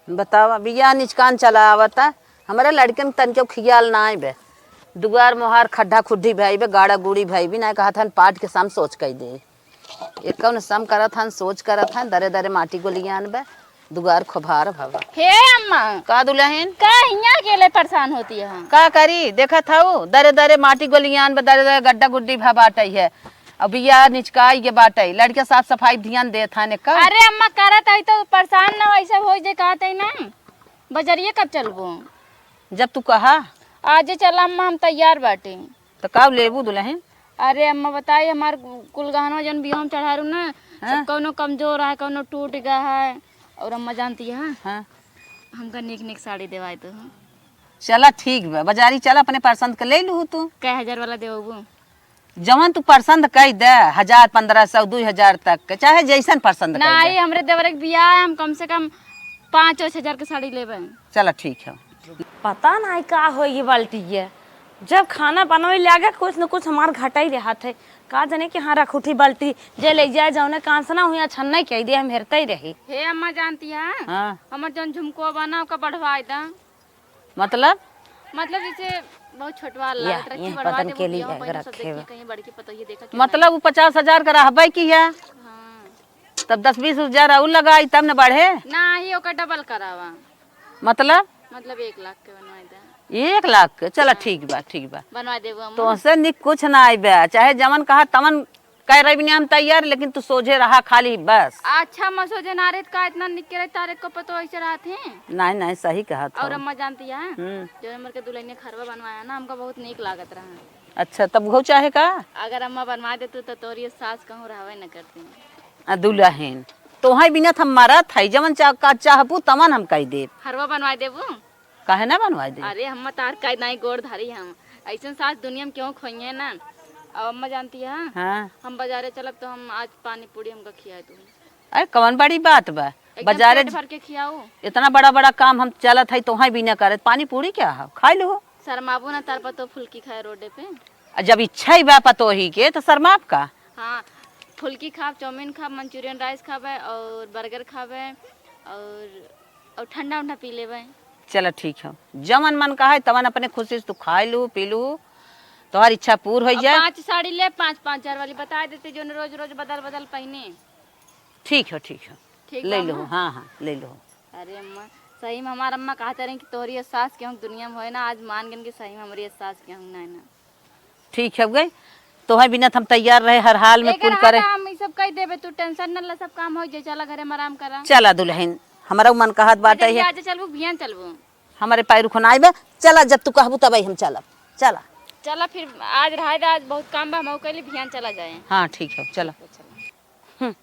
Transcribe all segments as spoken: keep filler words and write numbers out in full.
बतावा, बियाह निचकान चला आवता, हमरे लड़कन के तनिको खियाल नाई बे। दुआर मोहार खड्डा खुड्डी भई बे, गाड़ा गुड़ी भई बे, नाई कहत हन पाट के सम सोच कई दे। एक कौन सम करत हन, सोच करत हन, दरे दरे माटी गोलियान बे, दुआर खोभार भवा। हे अम्मा, का दुलहिन? का हियाँ अकेले परेशान होती है? का करी, देखत हऊ, दरे दरे माटी गोलियान बे, दरे दरे गड्ढा गुड्डी भा बाटई है। अब बियाह निचकाई के बाटई, लड़के साफ सफाई ध्यान देत हन का? अरे अम्मा, करत हई तो परेशान न वैसे हो जे कहत हई ना। बजरिया कब चलबो? जब तू कहा। आजे चला अम्मा, हम तैयार बाटे। तो का लेबू दुलहिन? अरे अम्मा बताई, हमार कुल गहनवा जौन बियाह में चढ़ारू ना, हाँ। सब कौनो कमजोर है, कौनो टूट गया है। और अम्मा जानती है, हाँ। हमका नीक नीक साड़ी देवाई तो। चला ठीक बा, बजारी चला, अपने पसंद के ले लू तू। कै हजार वाला देबू? जवन तू पसंद कई दे, हजार, पन्द्रह सौ, दुई हजार तक के, चाहे जैसन पसंद कई दे। नहीं, हमरे देवरे के बियाह है, हम कम से कम पाँच, पाँच हजार के साड़ी लेबे। चला ठीक है। पता नहीं का हो ये बाल्टी ये, जब खाना बनवे लागे कुछ न कुछ हमार घटाई रहत है। का जाने कि हाँ रखुठी बाल्टी, जे ले जाए जौने कांसना हुई अच्छा नहीं कह दे, हम हेरते ही रही। हे अम्मा जानती है, हाँ। हमर जौन झुमको बना ओका बढ़वाई दा। मतलब? मतलब जैसे बहुत छोटवा या, लागत रखी, ये बढ़वा पतन देबो, के लिए बियाह अगर बहिनी सब रखे देखी, बा। कहीं बड़की पतोहिए देखा कि मतलब वो पचास हजार का रहबे की है? हाँ। तब दस बीस हजार और लगाई तब न बढ़े। ना ही ओकर डबल करावा। मतलब? मतलब एक लाख के बनवाई दा। एक लाख के? चला हाँ। ठीक बा, ठीक बा। बनवा देबो हम। तोहसे निक कुछ ना आइबे, चाहे जवन कहा तवन कह रही बिना हम तैयार, लेकिन तू सोझे रहा खाली बस। अच्छा, मैं सोझे ना रही त का इतना निक के रही, तारे को पतो ऐसे रहत है? नहीं, नहीं, सही कहा था। और अम्मा जानती है, हम्म। जो हमर के दुल्हनिया खरवा बनवाया ना, हमका बहुत नीक लागत रहा। अच्छा, तब वो चाहे का? अगर अम्मा बनवा देतू तो तोहरी सास कहूँ रहवे न करती। आ दुलहिन, तोहई बिना त हम मरत हई, जवन चा-, का चाहबू तवन हम कई देब। हरवा बनवाई देबू? काहे ना बनवाई देब? अरे, हम तार का नाई गोड़ धारी हम। ऐसन सास दुनिया में केहू खोइहे ना। अब अम्मा जानती है, हाँ। हम बाजारे चलब तो हम आज पानी पूरी हमका खिया दू। अरे, कवन बड़ी बात बा? एकदम बाजारे पेट भर के खियाऊ। इतना बड़ा बड़ा काम हम चलत हई, तोहई बिना करत, पानी पूरी क्या है? खाई लो। शर्माबू ना, तार पतो फुल्की खाए रोडे पे। आ जब इच्छा ही बा पतोही के, तो शर्माब का? हाँ, फुल्की खाब, चाउमीन खाब, मंचूरियन राइस खाबे और बर्गर खाबे और, और ठंडा उंडा पी लेबे। चला ठीक है, जवन मन कहे तवन अपने खुशी से तू खाए लू, पी लू, तोहार इच्छा पूर हो अब जाए। पाँच साड़ी ले, पाँच, पाँच हजार वाली बता देते, जो न रोज रोज बदल बदल पहने। ठीक है, ठीक है, ठीक ले बा लो, अम्मा? हाँ, हाँ, ले लो। अरे अम्मा, सही में हमार अम्मा कहते रही कि तोहरी सास केहू दुनिया में होए ना, आज मान गन कि सही में हमारी सास केहू ना है ना। ठीक है गई, तोहे बिना त हम तैयार रहे हर हाल में एकर कुल करे। हम ई सब कह देबे, तू टेंशन न ले, सब काम हो जाए। चला घरे में आराम करा। चला दुलहिन, हमरा मन कहत बाटे अरे है। आजे चलबू, बिहान चलबू। हमारे पैर उखनाई बा, चला जब तू कहबू तब हम चलब। चला। चला फिर आज रहे दे, आज बहुत काम बा, हम कहली बिहान चला जाए। हाँ ठीक है, चला। हम्म,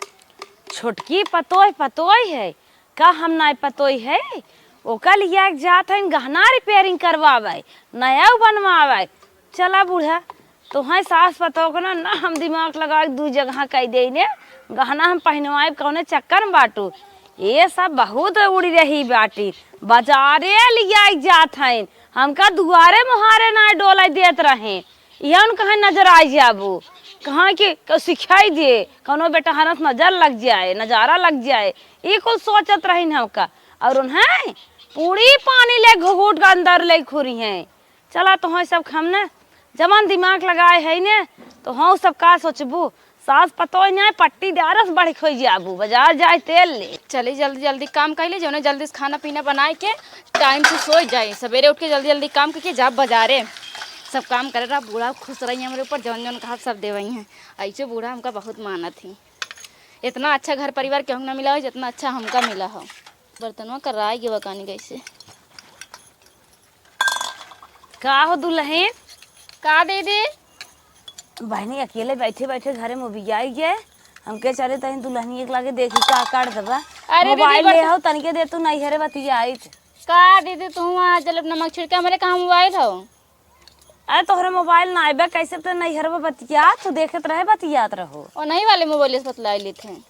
छोटकी पतोय, पतोय है, का हम नाय पतोय है? ओका लिया के जात हइन गहना रिपेयरिंग करवावे, नया बनवावे। चला बूढ़ा, तोहई सास पतोह के ना, ना हम दिमाग लगा के दू जगह कई देई ने, गहना हम पहिनवाइब कौने चक्कर में बाटू? ये सब बहुत उड़ी रही बाटी, बाजारे लिया के जात हइन, हमका दुआरे मुहारे नाय डोले देत रहे। इहन कहाँ नजर आइ जाबू, कहाँ के केहू सिखाई दे, कौनो बेटा हरस नजर लग जाए, नजारा लग जाए, ई कुल सोचत रहिन हमका। और उन्हें पूरी पानी ले घुघुट के अंदर ले खुरी हैं। चला तोहई सब हमने जवन दिमाग लगाए है ने, तोहई सब का सोचबू, सास पतोह ना पट्टीदारस बढ़ खोई जाबू, बाजार जाए तेल ले। चली जल्दी जल्दी काम कइले, जौने जल्दी से खाना पीना बनाए के टाइम से सोई जाई, सवेरे उठ के जल्दी जल्दी काम करके जाब बाजारे। सब काम करे रहा, बूढ़ा खुश रही हमरे ऊपर, जौन जौन कहा सब देवई हैं। ऐसे बूढ़ा हमका बहुत मानत ही। इतना अच्छा घर परिवार केहू ना मिला हो जितना अच्छा हमका मिला हो। बर्तनवा कराए गे बकानी कैसे। का हो दुलहिन? का दीदी? बहिनी अकेले बैठे बैठे घरे में उबियाई गए। हमके चले तनी दुलहिनिया के लागे देखी का काट देबा। अरे दीदी, मोबाइल ले बर्तन आओ, तनिके दे तू नैहरे बतियाई। का दीदी तू वहाँ जलब नमक छिड़के हमरे कहाँ मोबाइल हो? अरे तोहरे मोबाइल ना आइबा, कैसे तो नैहरवा बतिया, तू देखत रहे बतियात रहो। ओ नहीं वाले मोबाइल से बतलाई लेते हैं।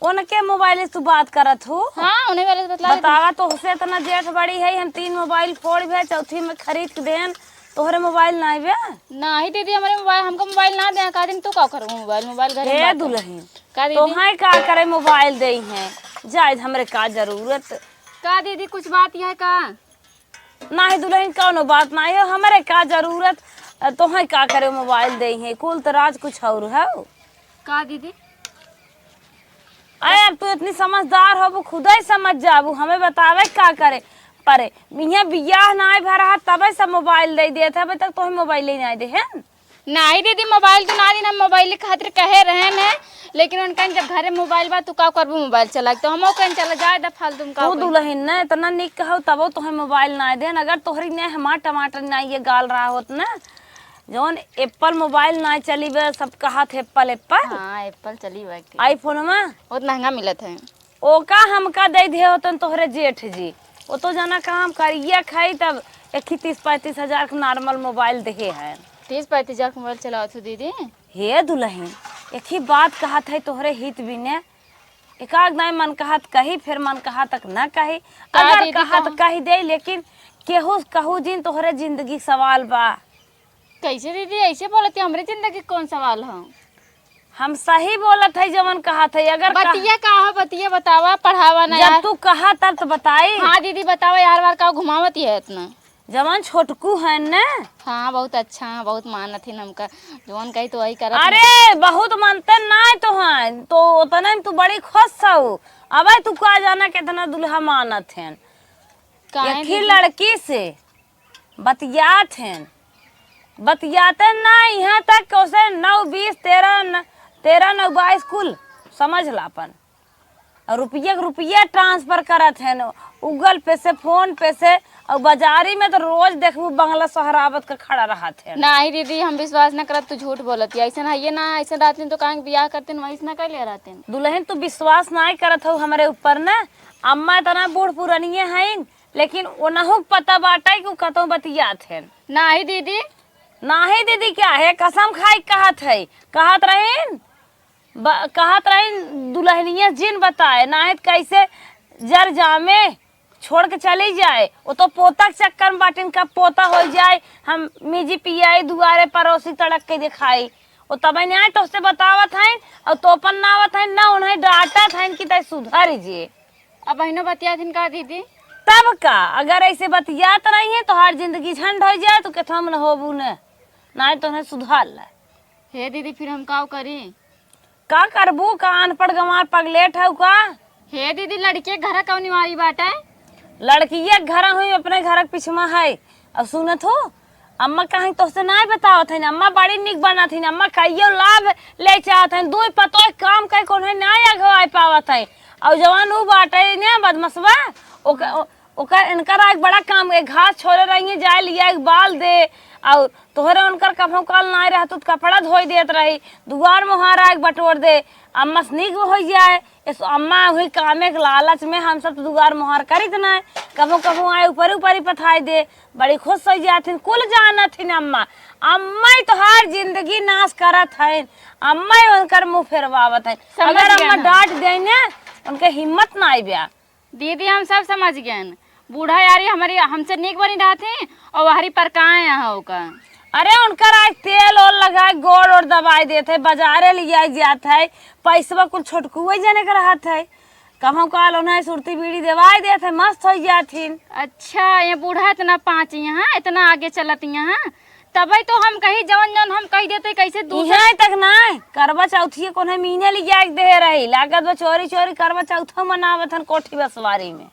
उनके मोबाइल से तू बात करत हो? हाँ, उन्हीं वाले से बतला देते हैं। बतावा, तोहसे इतना जेठ बड़ी है, हम तीन मोबाइल फोड़ भी है, चौथी में खरीद के देन, तोहरे मोबाइल ना आइबे? नहीं दीदी, हमारे मोबाइल, हमको मोबाइल ना दे, का दिन तू का करूँ मोबाइल, मोबाइल घर में हे बात है। दुलहिन, का दीदी? तोहे का करे मोबाइल दे हैं, जाए हमरे का जरूरत, का दीदी, कुछ बात यह का? नाही दुलहिन, कौनो बात नाही है, हमरे का जरूरत, अ, तोहइ का करे मोबाइल देइ है, कुल त राज कुछ और है। का दीदी? अरे अब तू इतनी समझदार होबू, खुदइ समझ जाबू, हमें बतावे का करे परे। इहाँ बियाह नाही भरा है, तबे से मोबाइल देइ देत है, अबे तक तोहइ मोबाइल ही नाही दे है। नाही दीदी, मोबाइल तो ना दिन हम मोबाइल खातिर कहे रहे न, लेकिन उनका जब घरे मोबाइल बा, तू का करबू मोबाइल चला के? तो हमहू कहेन चला जाए दा फालतू में का तू करी। दुलहिन न इतना निक कहउ, तबो तोहे मोबाइल नाही देन। अगर तोहरी ने हमार टमाटर नाही ये गाल रहा होत न, जौन एप्पल मोबाइल नाही चली बे, सब कहत एप्पल, एप्पल। हाँ, एप्पल चली बा के। आईफोन में बहुत महंगा मिलत है। ओका हमका दे दे होतन तोहरे जेठ जी। ओ तो जना काम करिया खाई, तब एक ही तीस पैंतीस हजार के नॉर्मल मोबाइल देहे है। तीस पैंतीस हजार के मोबाइल चलावत हो दीदी? हे दुलहिन, एक ही बात कहत है तोहरे हित बिने। एकाक दाई मन कहत कही, फिर मन कहत तक न कही। का अगर दीदी कहत कहूँ? कही दे, लेकिन केहू कहू जिन तोहरे जिंदगी सवाल बा। कैसे दीदी ऐसे बोलत है? हमरे जिंदगी के कौन सवाल हो? हम सही बोलत है जवन कहत है। अगर कह- बतिया का हो, बतिया बतावा, पढ़ावा ना जब यार। तू कहा तब तो बताई। हाँ दीदी बतावा यार, बार का घुमावत है इतना? जवन छोटकू है न? हाँ बहुत अच्छा, बहुत मानत है हमका, जवन कही तो वही करत है। अरे बहुत मानते ना तो हैं, तो उतने में तू बड़ी खुश हो। अबे तू का जाना कितना दुल्हा मानत हैं। काहे एक ही दीदी? लड़की से बतियात हैं, बतियाते ना यहाँ तक उसे नौ बीस, तेरह न-, तेरह नौ बाईस कुल समझ ला अपन। और रुपया के रुपया ट्रांसफर करत हैं, Google पे से, फोन पे से, और बाजारी में तो रोज देखबू बंगला सोहरावत के खड़ा रहत हैं। नाही दीदी, हम विश्वास ना करत, तू झूठ बोलत है। ऐसन है ये ना, ऐसन रहते तो काहे के बियाह करते न, वैसे ना कैले रहते न। दुलहिन, तू विश्वास नाही करत हो हमरे ऊपर ना। अम्मा इतना बूढ़ पुरनिये हैं, लेकिन ओनहु के पता बाटे कि उ कतौ बतियात हैं। नाही दीदी। नाही दीदी क्या है, कसम खाई कहत है, कहत रहीन, ब-, कहत रहीन दुलहनिया जिन बताए, नाही त कैसे जर जामे, छोड़ के चली जाए। वो तो पोता के चक्कर में बाटिन, कब पोता हो जाए, हम मिजी पियाई दुआरे पड़ोसी तड़क के दिखाई। वो तबे न्याय तोहसे बतावत हैं और तोपन ना आवत हैं, ना उन्हें डांटत हैं कि तै सुधर जे। अब बहिनो बतियाथिन का दीदी? तब का, अगर ऐसे बतियात रही है, तोहार जिंदगी झंड हो जाए, तो केथवा मन होबू न, ना तो उन्हें सुधार ले। हे दीदी, फिर हम का करी? का करबू? का अनपढ़ गंवार पगलेट हऊ का? हे दीदी, लड़किया के घरा कौन वाली बाटे? लड़किया के घरा हुई, अपने घर के पिछवा है। अब सुनत हो, अम्मा कहीं तोहसे नाय बतावत हईन, अम्मा बड़ी निक बनत हईन, अम्मा कहियो लाभ ले चाहत हईन, दुई पतोह काम कई कोनो नाय अगवाए पावत है। और जवान उ बाटे ने बदमसवा, ओकर, ओ-, ओकर इनकर आग बड़ा काम, एक घास छोड़े रही, जाए लिया एक बाल दे, और तोहरे उनकर कभो काल नाय रहत, तो कपड़ा धोई देत रही, दुआर मोहार आग बटोर दे, अम्मा से निक हो जाए। इस अम्मा हुई कामे के लालच में हम सब दुआर मोहार करित नाय, कभो कभो आए ऊपरी ऊपरी पथाई दे, बड़ी खुश हो जाथिन, कुल जानत हिन अम्मा। अम्मा ही तोहार जिंदगी नाश करत हईन, अम्मा ही उनकर मुंह फेरवावत हईन। समझ अगर गया अम्मा ना। डांट देई ने, उनके हिम्मत ना आइब्या। दीदी, हम सब समझ गए। बूढ़ा यारी हमारी, हमसे नीक बनी रहत ही और वहरी पर कहाँ यहाँ ओका। अरे, उनकर आज तेल ओल लगा, गोड़ ओड़ दबाई देत है, बाजारे लिया जात है, पैसवा कुल छोटकुए जने के रहत है। कभो काल उन्हें सुरती बीड़ी देवाई देत है, मस्त हो जाथिन। अच्छा, ये बूढ़ा इतना पाँच यहाँ, इतना आगे चलत यहाँ, तबे तो हम कही जवन जवन हम कही देते, कैसे दूसरा इहाँ तक ना, करवा चौथिये कोन्हे मीने लिया के दे रही, लागत बा चोरी चोरी करवा चौथो मनावत हन कोठी बसवारी में।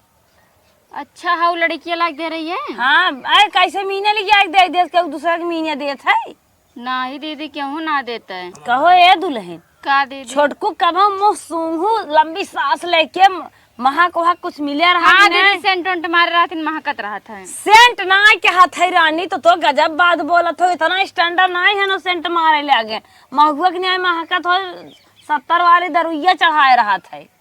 अच्छा, हाउ लड़किया लाग दे रही है? हाँ, अरे कैसे मीने लिया के दे देत, केहू दूसरा के मीने देत है? नाही दीदी, केहू ना देता है। कहो ए दुलहिन, का दीदी? छोटकू कबो मुँह सूंघू, लंबी सांस लेके म-, महक वहक कुछ मिले रहा हाँ ने? दीदी, सेंट वेंट मारे रहथिन, महकत रहत है। सेंट ना के हाथ है रानी, तो, तो गजब बात बोलत हो, इतना स्टैंडर्ड ना है ना सेंट मारे ले आगे। महुआ के न्याय महकत हो, सत्तर वाली दरुइया चढ़ाए रहत है।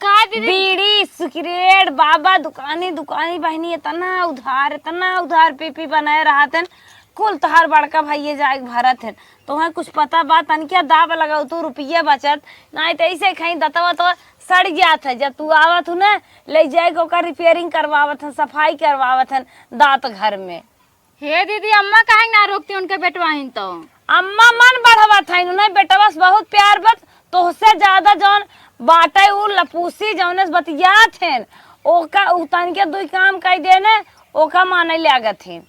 का दीदी? बीड़ी, सिगरेट, बाबा, दुकानी, दुकानी, बहिनी, इतना उधार, इतना उधार पी पी बनाए रहत हन, कुल तोहार बड़का भइये जाए के भरत हन। तोहें कुछ पता बा, तनिकिया दाब लगाऊ, तू रुपये बचत, नाहीं तो ऐसे कहीं दतवा तो सड़ जात है। जब तू आवत हू ना, ले जाए के ओकर रिपेयरिंग करवावत हन, सफाई करवावत हन दांत घर में। हे दीदी, अम्मा काहे ना रोकती उनके बेटवा हिन तो? अम्मा मन बढ़ावत हईन, उन्हें बेटवा से बहुत प्यार बा, तोहसे ज्यादा जौन बाटे उ लपूसी जौने से बतियात हेन, ओका उ तनके दुई काम कइ देने, ओका माने लागत हेन।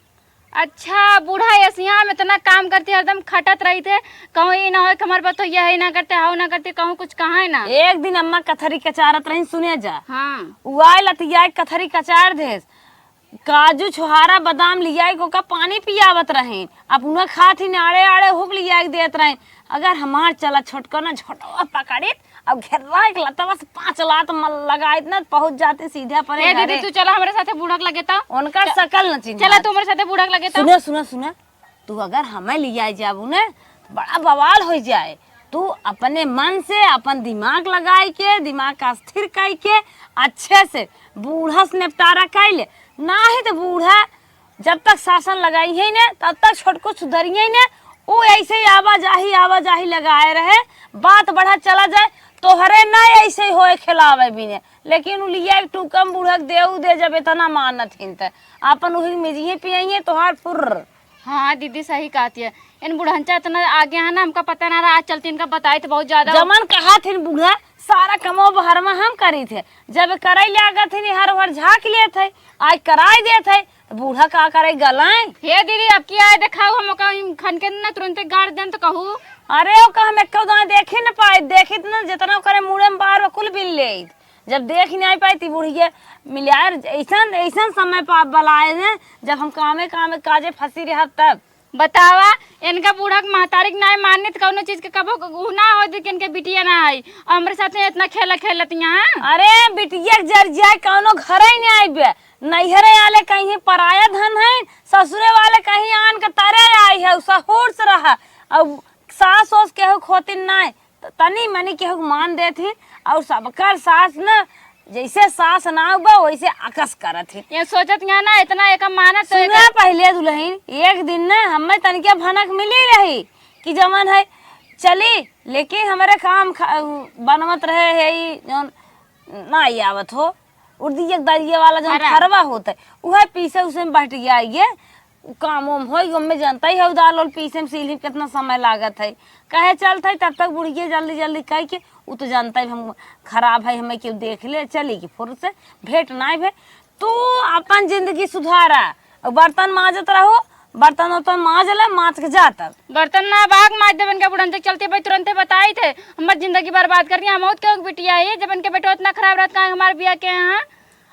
अच्छा, बूढ़ा एसिया में इतना काम करती, हरदम खटत रही थे, कहूँ ई ना होए कि हमारे बतोहिया है ना करते, हाउ ना करते, कहूँ कुछ कहाँ है ना। एक दिन अम्मा कथरी कचारत रही, सुने जा। हाँ। उ आए लतिया कथरी कचार देस, काजू, छोहारा, बादाम लियाई के ओका पानी पियावत रहे। अब उन्हें खात ही आड़े आड़े हुक लियाई के देत रहे। अगर हमार चला छोटका ना झोटवा पकड़ित, अब घेर्रा एक लतवा से पाँच लात मल लगाइत ना, पहुँच जाते सीधे अपने ए दीदी, घरे। तू चला हमरे साथे बूढ़ा के लगे तो। उनका च-, शकल न चिन्ह। चला तू हमरे साथे बूढ़ा के लगे तो। सुना, सुना, सुना, तू अगर हमें लियाई जाबू ना, तो बड़ा बवाल होइ जाए। तू अपने मन से, अपन दिमाग लगाई के, दिमाग का स्थिर कई के, अच्छे से बूढ़ा से निपटारा कई ले। नाही तो बूढ़ा जब तक शासन लगाई है ने, तब तक छोटको सुधरिए ने। उ ऐसे ही आवाजाही, आवाजाही लगाए रहे, बात बढ़ा चला जाए, तोहरे ना ऐसे ही होए खिलावे बिने। लेकिन उ लिया एक टूकम बूढ़क देऊ दे, जब इतना मानत हिन त आपन उही मिजिए पियइए तोहार फुर्र। हाँ दीदी, सही कहती है। इन बुढ़ंचा इतना आगे है ना, हमका पता ना रहा। आज चलती इनका बताई तो बहुत ज्यादा। जमन कहा थिन बूढ़ा, सारा कमो बहरवा हम करी थे। जब करे लागत हिन, हर भर झाँक लिए थे, आज कराई दे थे, तो बूढ़ा का करे गलाए। हे दीदी, अब की आए देखाऊ, हम ओका इन खन के ना तुरंते गाड़ देन तो कहू। अरे, ओका हम एक्को दाएं देखी न पाए, देखित न जितना ओकरे मुड़े में बार बकुल बिन ले। जब देख नहीं पाई, ती बुढ़िया मिलाए, ऐसन, ऐसन समय पर आप बलाए ने, जब हम कामे, कामे काजे फंसी रहब तब। बतावा, इनका बूढ़ा के महतारी के नाय मानित कौनो चीज के कबो उ ना हो कि इनके बिटिया ना आई। और हमरे साथ में इतना खेला खेलत यहाँ। अरे, बिटिया के जर जाए कौनो घर ही नहीं आइबे। नैहरे वाले कहीं पराया धन है, ससुरे वाले कहीं आन के तरे आई है, सहूर से रहा। अब सास ओस केहू खोतिन नाय, त-, तनी मनी केहू के मान देत ही। और सबकर सास न जैसे सास ना बा, वैसे अकस करत ही। ये सोचत यहाँ ना, इतना एक मानत तो सुना एक पहले दुलहिन, एक दिन ना हमें तनिके भनक मिली रही कि जमन है चली, लेकिन हमरे काम ख-, बनवत रहे है ई जौन ना आवत हो, उर्दी एक दरिये वाला जौन खरा। खरवा होत है, उहे पीसे उसे में बैठ गया ये, उ काम ओम होई, ओमे जनता ही है, दाल ओल पीसे में सीली में कितना समय लागत है। कहे चलत है, तब तक बुढ़िया जल्दी जल्दी कह के, उ तो जनता ही हम खराब है, हमें केहू देख ले, चली कि फुर से भेंट नाई भे। तू अपन जिंदगी सुधारा, और बर्तन माजत रहो, बर्तन उर्तन माज ले, माज के जा तब। बर्तन ना बाग माज देबन के बुढ़न तक चलते भाई, तुरंते बताई थे, हमार जिंदगी बर्बाद कर दिया। हम बहुत केहू के बिटिया है, जब इनके बेटो इतना खराब रहत, कहाँ हमार बिया के यहाँ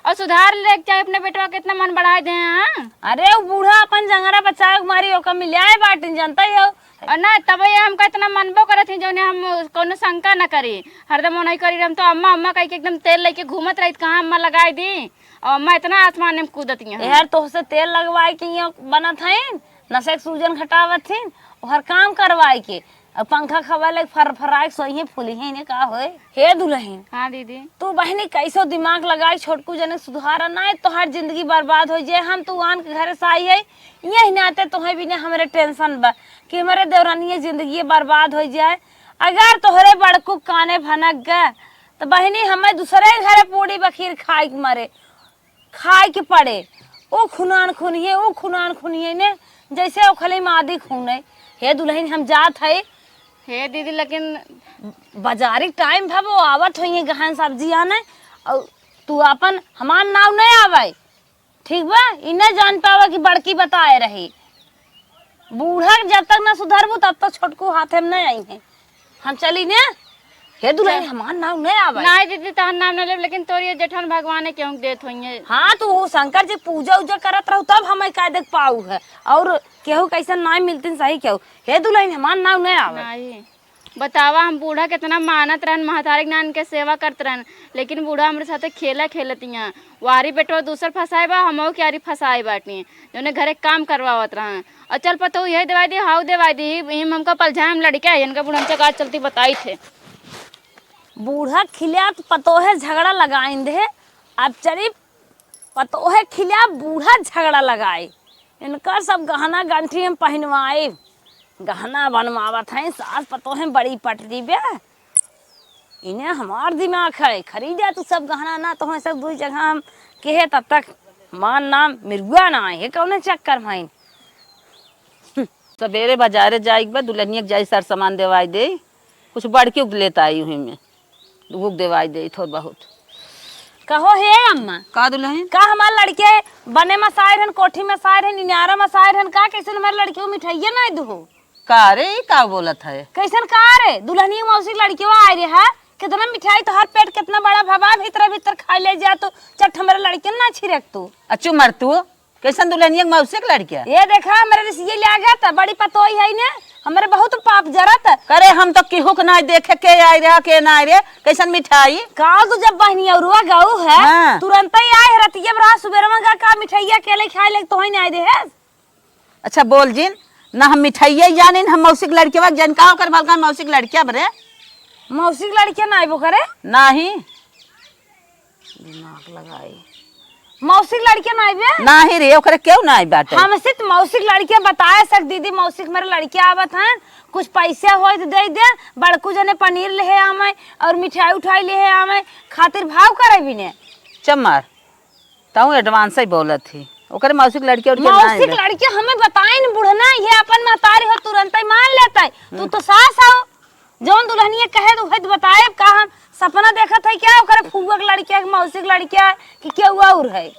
और सुधार ले के चाहे अपने बेटवा के इतना मन बढ़ाए दे हैं। अरे, उ बूढ़ा अपन जंगरा बचावे के मारी ओकर मिलाए बाटिन, जनता ही हो। और ना, तब ये हमका इतना मनबो करत ही, जौने हम कौनो शंका न करी। हरदम ओनही करी, हम तो अम्मा, अम्मा कह के एकदम तेल लेके घूमत रही, कहाँ अम्मा लगाए दी। और अम्मा इतना आसमान में कूदत ही हैं। यार, तोहसे तेल लगवाए के ये बनत है, नशे के सूजन घटावत ही, हर काम करवाए के। अब पंखा खवा ले, फर फराए सोइहे फूलिहे ने का होए। हे दुलहिन, हाँ दीदी। तू बहिनी कैसो दिमाग लगाई, छोटकू जने सुधारा ना, तोहार जिंदगी बर्बाद हो जाए। हम तू आन के घरे से आई है, यही नाते तोहे बिना हमरे टेंशन बा कि हमरे देवरानिये जिंदगी बर्बाद हो जाए। अगर तोहरे बड़कू काने भनक गए, तो बहिनी हमें दूसरे घरे पूड़ी बखीर खाए के मरे। खाए के पड़े। उ खुनान खुनिए, उ खुनान खुनिए ने, जैसे ओखली मादी खूने। हे दुलहिन, हम जात हई। हे दीदी, लेकिन बाजारी टाइम भा वो आवत होइए गहन सब्जी आने, और तू अपन हमार नाव नहीं आवे, ठीक बा? ई नहीं जान पावे कि बड़की बताए रही। बूढ़ा के जब तक ना सुधरबू, तब तक छोटकू हाथे में नहीं आई है। हम चली ने। हे दुलहिन, चल। हमार नाव नहीं आवे। नहीं दीदी, तहार नाम नहीं लेब, लेकिन तोर ये जेठान भगवाने केहू के देत होइए। हाँ, तू वो शंकर जी पूजा उजा करत रहू, तब हमें का देख पाऊ है। और केहू कैसन नाई मिलतिन सही केहू। हे दुलहिन, हमार नाव नहीं आवे। नहीं। बतावा, हम बूढ़ा कितना मानत रहन, महतारी के नान के सेवा करत रहन, लेकिन बूढ़ा हमरे साथे खेला खेलत यहाँ। वारी बेटवा दूसर फंसाए बा, हमहू के आरी फंसाए बाटी, जौने घरे काम करवावत रहन। और चल पतोहू यही देवाई दी, हाउ देवाई दी, इही में हमका पलझाए हम लड़के आई, इनका बुढ़नचा का चलती बताई थे। बूढ़ा खिलिया तो पतोहे झगड़ा लगाइन दे, अब चली पतोहे खिलिया बूढ़ा झगड़ा लगाए, इनकर सब गहना गंठी हम पहिनवाए, गहना बनवावत हैं, सास पतोहे बड़ी पटरी बे। इन्हें हमार दिमाग है, खरीदा तू सब गहना ना, तो सब दुई जगह हम केहे, तब तक मान नाम मिरुआ ना आए, कौने चक्कर में आइन। सवेरे बाजारे जाइक बा, दुल्हनिया के जाई सर सामान देवाई दे, कुछ बड़की उग लेत आई उही में। भूख देवाई दे थोड़ बहुत। कहो हे अम्मा, का दुल्हन? का हमार लड़के बने में साइर हन, कोठी में साइर हन, इनारा में साइर हन, का कैसन हमार लड़के को मिठाइया नाई दुहो? का रे, ई का बोलत है? कैसन का रे? दुल्हनिया मौसी के लड़के आए रे है, कितना मिठाई, तोहार पेट कितना बड़ा भवा, भीतर भीतर खा ले जा तू, चट हमारे लड़के ना छिड़क तू। अच्छू मर तू, कैसन दुल्हनिया के मौसी के लड़किया? ये देखा, हमरे रिसिये लागत, बड़ी पतोई है ने, हमरे बहुत पाप जरत। करे, हम तो केहू के नाई देखे, के आए रे, के ना आए रे, कैसन मिठाई? काल तू जब बहनी औरुआ गऊ है, हाँ। तुरंत ही आए, रतिये में रहा, सुबेरे में गा का मिठाइया के ले खाए ले, तो ही नाई दे है। अच्छा बोल जिन, ना हम मिठाइया जानिन, हम मौसी के लड़किया बा, जन का ओकर बलका मौसी के लड़किया बरे। मौसी के लड़किया ना आइबो करे? नाही। दिमाग लगाई। मौसी के लड़के ना आइबे? नाही रे, ओकरे केहू ना आई बाटे। हमसे त मौसी के लड़के बताए सक दीदी, मौसी के मेरे लड़के आवत हैं, कुछ पैसे होई त दे दे, बड़कू जने पनीर लेहे आवे और मिठाई उठाई लेहे आवे, खातिर भाव करे बिने। चमार, तऊ advance ही बोलत ही, ओकरे मौसी के लड़के उड़के ना मौसी के आइबे। लड़के हमें बताइन बुढ़ना, ये अपन महतारी हो, तुरंत ही मान लेता है। तू हम्म। तो सास हो, जौन दुल्हनिया कहे तो उहे तो बताए, का हम सपना देखत है क्या, ओकरे फुआ के लड़किया के, मौसी के लड़किया कि केहू और है?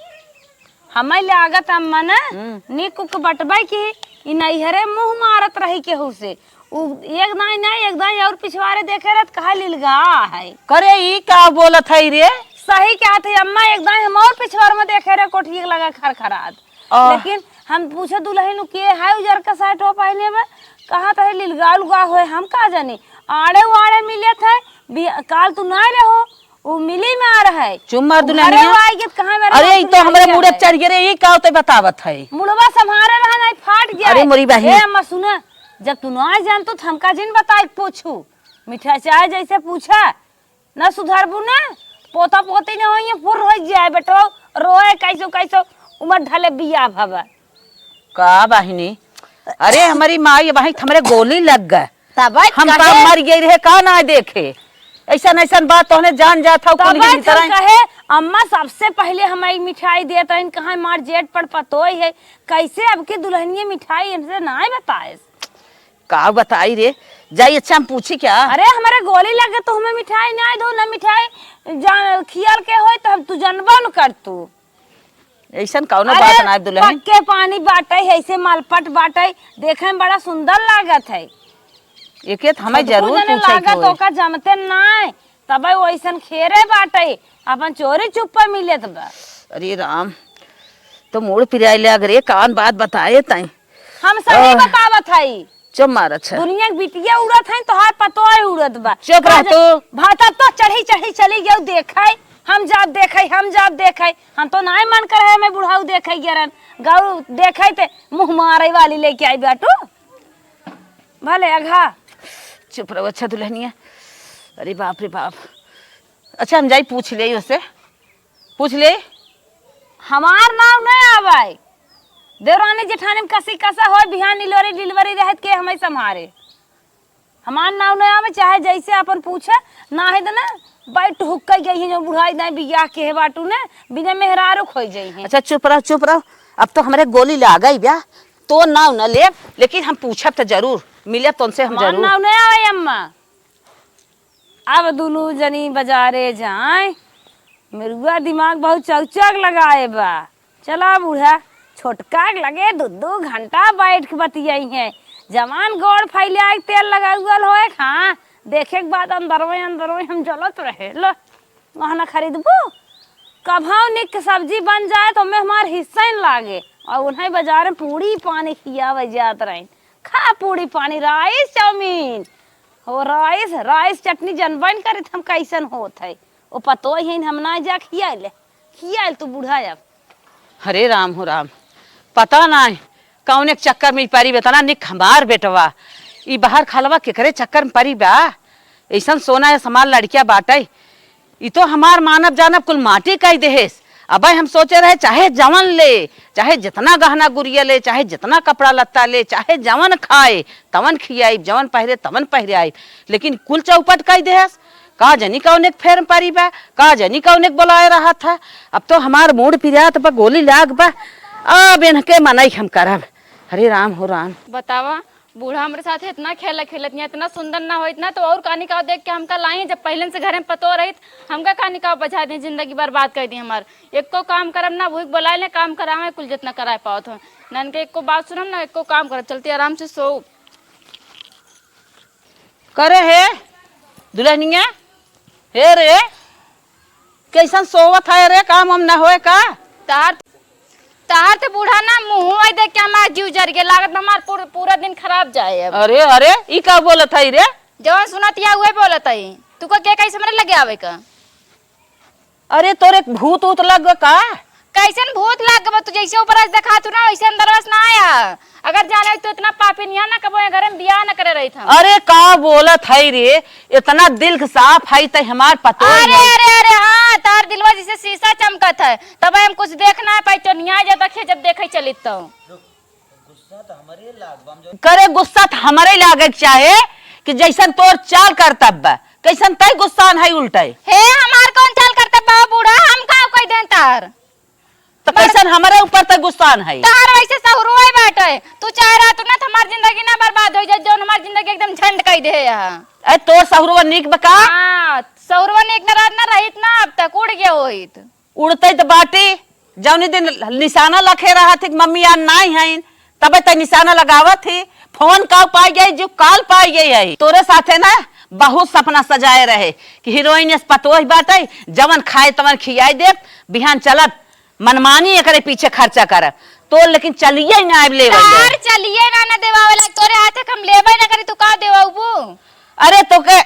हमें लागत अम्मा ना, हम्म। निक उक बटबे की ई नैहरे मुँह मारत रही केहू से। उ एक दाई ना, एक दाई और पिछवारे देखे रहत, कहा लिलगा है। करे, ई का बोलत है रे? सही कहत है अम्मा, एक दाई हम और पिछवार में देखे रहे, कोठिए के लगा खरखरात। आह। लेकिन हम पूछे दुल्हन के है उजर का shirt हो पहने में, कहा तो है लिलगा उलगा होए, हम का जानी। आड़े वाड़े मिले थे, बि-, काल तू ना रहो, उ मिली में आ रहा है। चुप मार उ दुल्हनिया। घरे वो आई गई, कहाँ मेरे अरे, हाथ ई तो में हमरे आई मुड़े है। चढ़ गए रे, ई का होते बतावत है? मुड़वा संभारे रहा नहीं, फाट गया अरे है। मोरी बहिन। ए अम्मा सुना, जब तू ना जान तो हमका जिन बताए पूछू, मिठाई चाहे जैसे पूछा, ना सुधरबू ना, पोता पोती ना होइए, फुर हो जाए बेटो, रोए कैसो कैसो, उमर ढले बियाह भवा। का बहिनी? अरे हमारी माई बहिन, हमरे गोली लग गए। तब हम कहे का मर गई रहे, का ना देखे? ऐसन ऐसन बात तोहने जान जात हौ, तब कुल ही हम तरह। कहे, अम्मा सबसे पहले हमें मिठाई देत हन, कहाँ हमार जेठ पर पतोई है, कैसे अब की दुल्हनिया मिठाई इनसे ना बताए? का बताई रे? जाई, अच्छा हम पूछी क्या? अरे, हमारे गोली लगे तो हमें मिठाई ना दो, ना मिठाई जा-, खियाल के होई तो हम तू जनबो न कर तू। ऐसन कौनो अरे, बात ना दुल्हन। पक्के पानी बाटे, ऐसे मालपट बाटे, देखे में बड़ा सुंदर लागत है। एके त हमें छोटकू जरूर जने पूछे के लागत होई। ओका जमते नाय, तबे वैसन खेरे बाटे, अपन चोरी चुप्पा मिलत बा। अरे राम, तो मूड़ पिराए ले अगर एक आन बात बताए तई। हम सही आह। बतावत हई। चुप मार, अच्छा। दुनिया के बिटिया उड़त है, तोहार पतोह उड़त बा। चुप रह का तू। भाता तो चढ़ी चढ़ी चली गयो देखे, हम जाब देखे, हम जाब देखे। हम तो नाय मन करे, मैं बुढ़ाऊ देखे गेरन। गऊ देखे ते मुँह मारे वाली लेके आई बाटू। भले अघा। चुप रहो, अच्छा दुल्हनिया। अरे बाप रे बाप। अच्छा, हम जाई पूछ ले ओसे। पूछ ले। हमार नाव न आवे। देवरानी जेठानी में कसी कसा होय, बिहान डिलीवरी, डिलीवरी रहत के हमें संभारे। हमार नाव न आवे, चाहे जैसे अपन पूछे, ना है तो ना, बैठ हुक्का गई है जो बुढ़ाई दाई बियाह के है बाटू ने, बिना मेहरारू खोई जाई है। अच्छा चुप रहो, चुप रहो। अब तो हमरे गोली लाग गई ब्या, तो नाव न लेब, लेकिन हम पूछब तो जरूर, मिलब तो उनसे हम हमार जरूर। नाव न आवे अम्मा। अब दुनू जनी बजारे जाए, मेरुआ दिमाग बहुत चौचक लगाए बा। चला बूढ़ा, छोटका के लगे दू दू घंटा बैठ के बतियाई है। जवान गोड़ फैले आए तेल लगाउल होए, हाँ, देखे के बाद अंदरवे अंदरवे हम जलत रहे। लो, गहना खरीदबू? कभौ निक के सब्जी बन जाए तो हमें हमार हिस्सा ही न लागे। और उन्हें बाजार में पूड़ी पानी खियावे जात रही। खा पूड़ी पानी, राइस चाउमीन। हो राइस, राइस चटनी जनबे न करित हम कैसन होत है। ओ पतोह है, हम ना जा खियाइले, खियाइल तू बूढ़ा अब। हरे राम हो राम, पता नाय कौन एक चक्कर में परी बा, इतना निक हमार बेटवा, ई बाहर खलवा केकरे चक्कर में परी बा? ऐसन सोना है समार लड़किया बाटे, ई तो हमार मानब जानब कुल माटी कई देहेस। अबे हम सोचे रहे, चाहे जवन ले, चाहे जितना गहना गुरिया ले, चाहे जितना कपड़ा लत्ता ले, चाहे जवन खाए, तवन खियाई, जवन पहिरे, तवन पहिरे आई, लेकिन कुल चौपट कई देहेस। का जनी कौन एक फेर परी बा, का जनी कौन एक बोलाए रहत है। अब तो हमार मूड़ पिरात बा, गोली लाग बा, अब इनके मनई हम करब। हरे राम हो राम। बतावा, बूढ़ा हमरे साथे इतना खेला खेलत, इतना सुंदर ना होइत ना, तो और का निकाव देख के हमका लाई, जब पहले से घरे में पतो रहित, हमका का निकाव बझा दी, जिंदगी बर्बाद कर दी हमार। एको काम करब ना, वही बोलाए ले काम करावे, कुल जितना कराए पावत हो। ना इनके एको बात सुनब ना, एको काम करब, चलती आराम से सो। करे हे दुल्हनिया, हे रे, कैसन सोवत है रे, काम वाम न होए का? तहार, तहार तो बूढ़ा ना मुँह आई देख के हमार जीव जर गया, लागत बा हमार पूर-, पूरा दिन खराब जाए अब। अरे, अरे, ई का बोलत है रे? जवन सुनत या उहे बोलत है। तू का के कैसे हमरे लगे आवे का? अरे, तोरे भूत ऊत लग गो का? कैसन भूत लग गो? तू जैसे ऊपर से देखा तू ना, वैसे अंदर से ना आया। अगर जाने तो इतना पापी नहीं है ना, कबो ये घरे में बियाह ना करे रही था। अरे, का बोलत है रे? इतना दिल के साफ है, ते हमार पतो अरे, नहीं। अरे, अरे, हाँ, तार दिलवा जैसे शीशा चमकत है, तब हम कुछ देख ना पाई, चोनिया जाता खे जब देखे चलित तो। करे गुस्सा त हमरे लागे के चाहे कि जैसन तोर चाल करतब बा, कैसन तय गुस्सान है उल्टे। हे, हमार कौन चाल करतब बा बूढ़ा, हम का कोई देन तार? त कैसन हमरे ऊपर तय गुस्सान है? तार वैसे सहुरुआ बाटे, तू चाह रहा तू ना त हमार जिंदगी ना बर्बाद हो जाए, जौन हमार जिंदगी एकदम झंड कई दे है। ए, तोर सहुरुआ नीक बा का? हाँ, सहुरुआ नीक न रहत ना रहित ना, अब तक उड़ गया होइत। उड़तै त बाटी, जौनी दिन निशाना लखे रहत ही कि मम्मी यार नाई हईन, तबे त निशाना लगावत ही, फोन का पाई गई, जो काल पाई गई है। तोरे साथे ना बहुत सपना सजाए रहे कि हीरोइन एस पतोह बाटे, जवन खाए तवन खियाई देब, बिहान चलब, मनमानी एकरे पीछे खर्चा करब। तोर लेकिन चलिए ना आइब लेवे तार ले। चलिए ना, ना देवावे लाग, तोरे हाथे के हम लेबे ना करी, तू का देवाबू? अरे तोके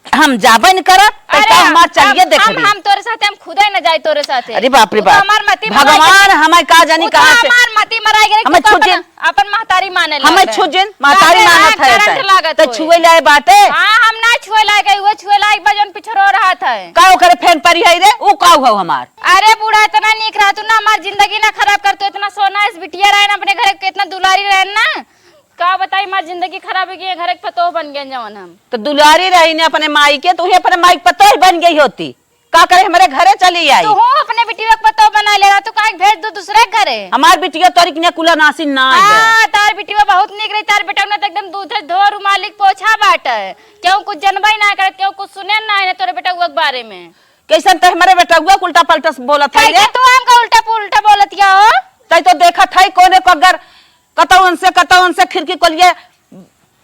हम जाबे न करब, तै अरे, का हमार चलिए हम, देख हम, ली। हम तोरे साथे, हम खुदे न जाई तोरे साथे। अरे बाप रे तू तो बाप। हमार मती मराई भगवान गई। हमार का जानी तू तो कहाँ से हमार मती मराई गई, तू हमें तो छू अपन, जिन। अपन महतारी माने हमें लागल। छू जिन, महतारी अरे मानत हाँ, है करंट तै। लागत तै होए। छुए लाए बाटे। हाँ, हम ना छुए लाए गई, वो छुए लाए बा जौन पिछरो रहत है। का ओकरे फेन परी है रे? ऊ का हुआ हमार? अरे बूढ़ा इतना नीक रहतू ना, हमार जिंदगी ना खराब करतू, इतना सोना इस बिटिया रहे ना अपने घर के, इतना दुलारी रहे ना। का बताई, हमार जिंदगी खराब हो गई है, घर के पतोह बन गए जवन हम। तो दुलारी रही ने अपने माई के, तो उहे अपने माई के पतोह बन गई होती। का करे, हमारे घरे चली आई। तू हो अपने बिटिया के पतोह बना ले रहा, तू काहे भेज दू दूसरे के घरे? हमार बिटिया तोरी के कुला नासिन ना आए। हाँ, तार बिटिया बहुत नीक रही, तार बेटा ने तो एकदम दूधे धो रुमालिक पोछा बाटे। क्यों कुछ जनबे ना करे, क्यों कुछ सुने ना है तोरे बेटा के बारे में। कैसन ते हमारे बेटा उल्टा पलटा से बोलत है कैसे रे? तू हमका उल्टा पुल्टा बोलत या हो? तै तो देखत है कोने को अगर कतौन से, कतौन से खिड़की कोलिए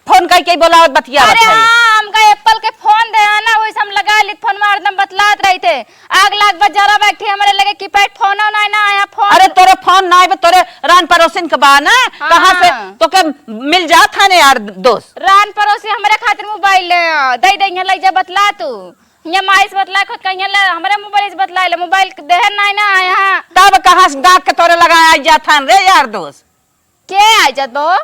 फोन कई के बोलावत बतियावत अरे है। हाँ, हमका एप्पल के फोन दे है ना, वही से हम लगा ली फोन में हरदम बतलात रही थे। आग लाग बा जरा बैठी हमारे लगे कीपैड फोन ना ना आया फोन। अरे तोरे फोन ना आवे, तोरे रान पड़ोसिन के बा ना, हाँ। कहाँ से तोके मिल जात है ना यार दोस्त। रान पड़ोसी हमारे खातिर मोबाइल ले आ, दे दे यहाँ ले जा बतला तू। यहाँ माई से बतला खुद कहीं ले, हमारे मोबाइल से बतला ले, मोबाइल देहन ना ना आया। तब कहाँ से डाक के तोरे लगा आ जात है रे यार दोस्त? के आ जात बा?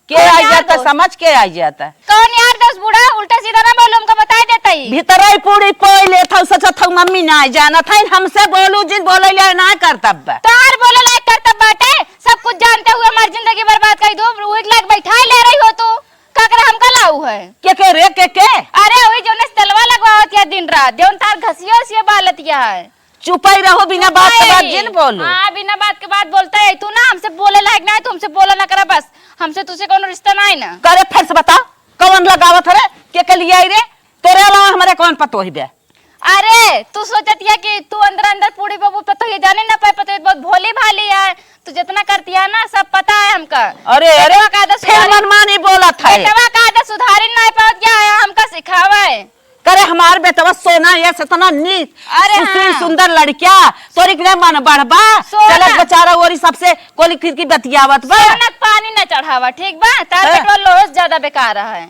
के कौन आई यार जाता, दोस्त? समझ के आई जाता। कौन यार दोस्त बूढ़ा? उल्टा सीधा ना बोलो, हमका बताई देता ही। भीतरई पूरी पोई लेत हऊ, सोचत हऊ मम्मी ना जानत है, हमसे बोलू जिन बोले ले ना करतब बा। तार बोले लायक करतब बाटे, सब कुछ जानते हुए हमार जिंदगी बर्बाद कर दो, वो एक लाख बैठा ले रही हो तो का करे हमका लाऊ है? के के रे, के के? अरे वही जौने से तेलवा लगवावत या दिन रात, जौन तार घसिया उसिया बालत या है। चुपाई रहो, बिना बात के बात चुपाई। जिन बोलो। हाँ, बिना बात के बात बोलता है तू ना, हमसे बोले लायक ना है, तू हमसे बोला ना करा बस, हमसे तुझसे कौनो रिश्ता ना है ना। करे फिर से बता, कौन लगावत है रे? के के लिए आई रे? तोरे अलावा हमारे कौन पतोही बे? अरे, तू सोचत है कि तू अंदर अंदर पूरी बबू पतोही जाने ना पाए, पतोही बहुत भोली भाली है, तू जितना करती है ना सब पता है हमका। अरे, अरे, बेटवा का आदत फिर सुधारी, मनमानी बोलत है। बेटवा का आदत सुधारी ना पावत क्या है, हमका सिखावे। करे हमार बेटवा सोना ये से इतना नीक, अरे सुशील हाँ। सुंदर लड़किया, तोरी के मन बढ़बा, सोना। चलत बेचारा ओरी सबसे कोली खिड़की बतियावत बा। सोना के पानी न चढ़ावा, ठीक बा? तार हाँ। बेटवा लोहस ज्यादा बेकार है।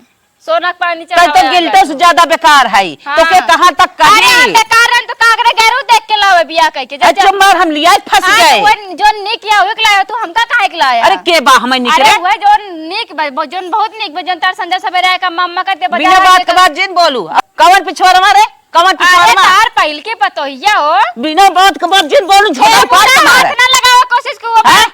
सोना के पानी तब तो चढ़ावा गिल्टो से ज्यादा बेकार है। हाँ। तो के कहाँ तक अरे कही? आप बेकार रहन तो कागरे गैरू देख के लावे बियाह कह के। जब अच्छा, जब मार हम लिया फंस हाँ, गए। तो वो जो नीक या हुई के लाया, तू हमका काहे के लाया? अरे के बा हमें नीक अरे रे? वो जो नीक बा, वो जोन बहुत नीक बा, जोन तार संजय सवेरे आए का मम्मा करते बिना बजा बात के के बात जिन बोलू। अब कवन पिछोरवा रे? कवन अरे पिछोरवा? तार पहिल के पतोहिया हो। बिना बात के बात जिन बोलू, झोटा ए, फाड़ के बुढ़ा मारे। हाथ ना लगावे कोशिश के वो हैं?